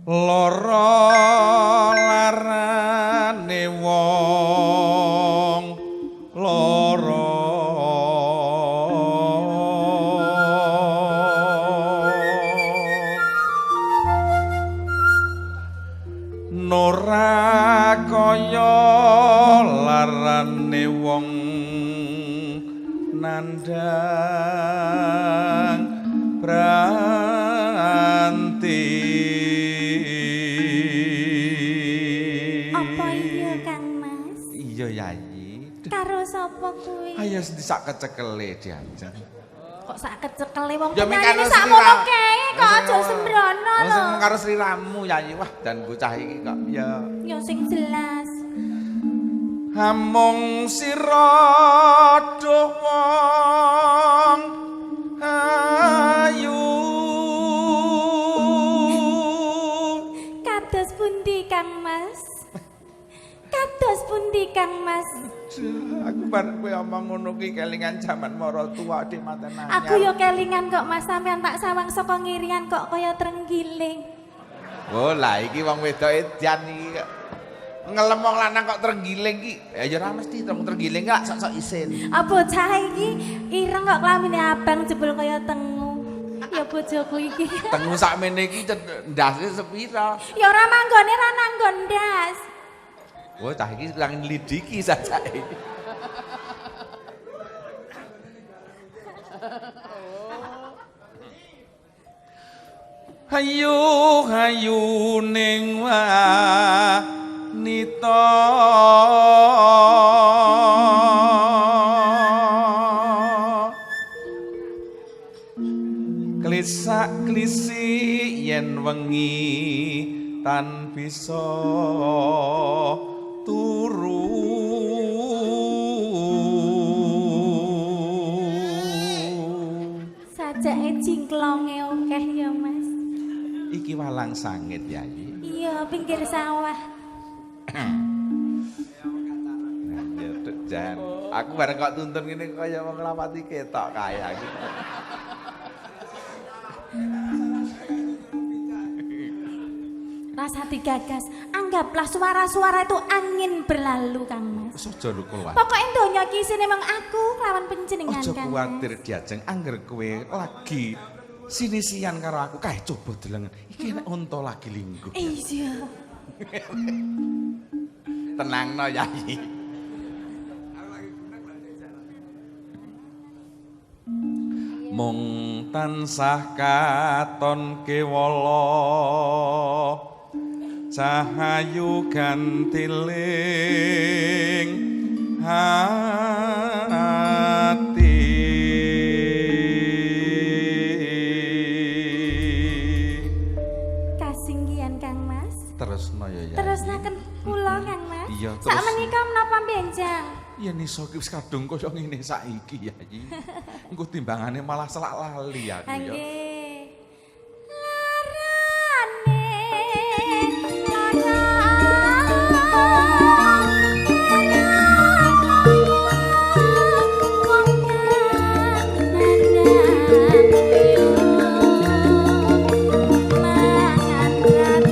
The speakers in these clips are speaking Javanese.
Lara larane wong lara. Nora kaya larane wong nandang branti. Apa iya, Kang Mas? Iya, Yayi. Karo sapa kuwi? Ayo sak kecekele diajeng. Kok sak kecekele wong Ya ming penyanyi karo sakmono kae kok aja sembrono Wong lho. sing karo sliramu, Yayi. Wah, dan bocah iki kok ya Ya sing jelas. Amung sira duh wong ayu. Kados pundi, Kang Mas? Kados pundi, Kang Mas? Aku bar kowe omong ngono ki kelingan jaman mara tuwa di maten anyar. Aku yo kelingan kok, Mas, sampean tak sawang saka ngirian kok kaya trenggiling. Oh, lah iki wong wedok edan iki kok. Ngelem wong lanang kok trenggiling ki. Ya ya ora mesti trenggiling kok sok-sok isin. Ah bocah iki ireng kok klamine abang jebul kaya tengu. Ya bojoku iki. Tengu sakmene iki ndase sepira? Ya ora manggone ra nanggon ndas. Oh, cah iki lang nglidiki sajake. Hayu hayu ning wanita. Klisak klisi yen wengi tan bisa turu. Sajake jingklonge akeh ya, Mas. Iki walang sangit, Yayi. Iya, pinggir sawah. Ya jan. Aku bareng kok tuntun ngene kaya wong nglapati ketok kae aku. Rasa digagas. Anggaplah suara-suara itu angin berlalu, Kang Mas. Wis aja lho kuwatir. Pokoke donya iki isine mung aku lawan panjenengan, Aja Kang. kuwatir diajeng angger kowe lagi sinisian karo aku kae coba delengen. Iki nek unta lagi lingguh. Iya. Tenangno, Yayi. Mung tansah katon kewala cahayu gantiling hati. Kasinggihan, Kang Mas. Terusno ya, Yayi. Terusnaken kula, Kang Mas. Iya, terus. Sakmenika menapa benjang? Yen iso ki wis kadung kaya ngene saiki, Yayi. Engko timbangane malah selak lali aku ya. Nggih. Larane lara wong kang nandang mangan radoyan.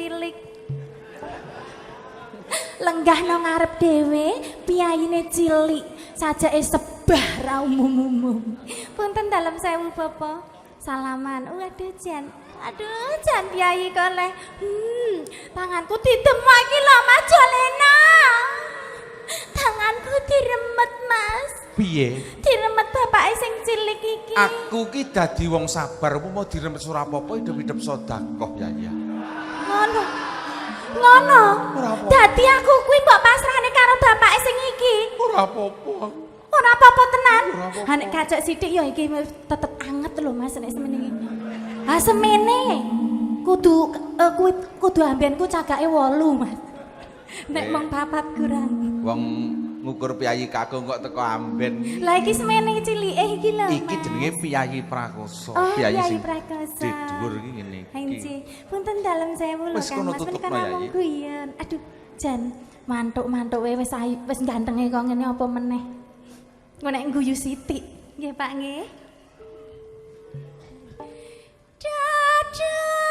cilik. Lenggah nang ngarep dhewe, piyayine cilik, sajake sebah ra umum-umum. Punten dalem sewu Bapak. Salaman. Waduh jan. Aduh, jan piyayi kok leh. Tanganku didemek iki lho Mas Jolena. Tanganku diremet, Mas. Piye? Diremet bapake sing cilik iki. Aku ki dadi wong sabar, mau diremet ora apa-apa, hidup-hidup sedekah ya ya. Ngono. Ngono. Ora apa-apa. Dadi aku kuwi mbok pasrahne karo bapake sing iki. Ora apa-apa. Ora apa-apa tenan. Ora apa-apa. Ha nek kacek sithik ya iki tetep anget lho Mas nek semene iki. Ha semene kudu kuwi kudu ambenku cagake 8 Mas. Nek Eh. mung papat kurang. Wong ngukur piyayi kakung kok teko amben. Lah iki semene cilike iki lho. Iki Mas. jenenge piyayi Prakosa. Oh, Piyayi Piyayi sing Prakosa. di dhuwur iki ngene iki. Inggih. Punten dalem sewu lho Wis Kang kono Mas menika tutupno, Yayi. namung guyon. Aduh, jan mantuk-mantuk wae wis ayu, wis gantenge kok ngene apa meneh. Engko nek guyu sithik. Nggih, Pak nggih. Dadah.